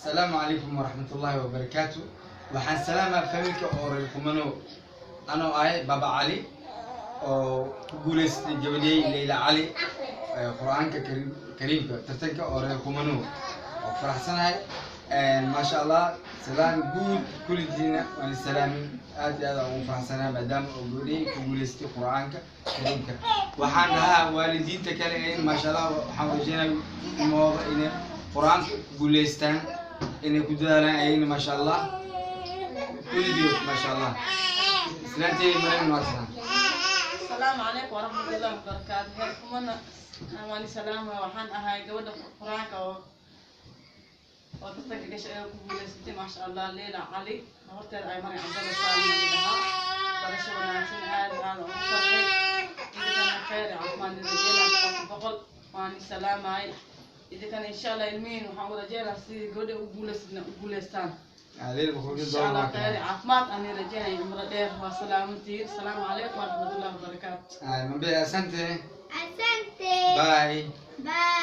Asalaamu calaykum waraxmatullaahi wabarakaatu. Waxaan salaamaa family-ka oo reer Qumano, anoo ahay Baba Cali oo ku guuleystay gabadhey Leyla Cali ee Qur-aanka Kariimka, tartanka oo reer Qumano. Oo faraxsanahay, maasha Allah. Salaam guud kulligiina waan salaamin. Aad iyo aad aan ugu faraxsanahay maadaama oo gabadhey ku guuleystay Qur-aanka Kariimka. Waxaan dhahaa waalidiinta kale in, maasha Allah, waxaan rajeynaya ilmahooda inay Qur-aanka ku guuleystaan, inay ku dadaalaan ayagna, maasha Allah. Kulligood, maasha Allah. Islaanteyda Maryam waa tahay. Asalaamu calaykum waraxmatullahi wabarakaatu. Heer Kumana waani salaama. Waxaan ahay gabadha Qur-aanka oo tartanka gashay ee ku guuleysatay, maasha Allah, Leila Cali. Horteeda ay Maryam Cabdalla Saalim la dhahaa. Barasho wanaagsan, aad iyo aad ugu farxay. Idinkana khayr iyo caafimaad idin rajeynaa, 100%. Waani salaamahay idinkana. Insha Allah ilmihiin waxaan u rajeynaa sidii gabadha u guuleysatna u guuleystaan. Leyla 100 Insha dollar Allah waa khayr iyo kana. caafimaad aan rajeynaya, cumro dheer. Waa salaamantihiin. Asalaamu calaykum waraxmatullahi wabarakaatu. Mabe, asante. Asante. Bye. Bye.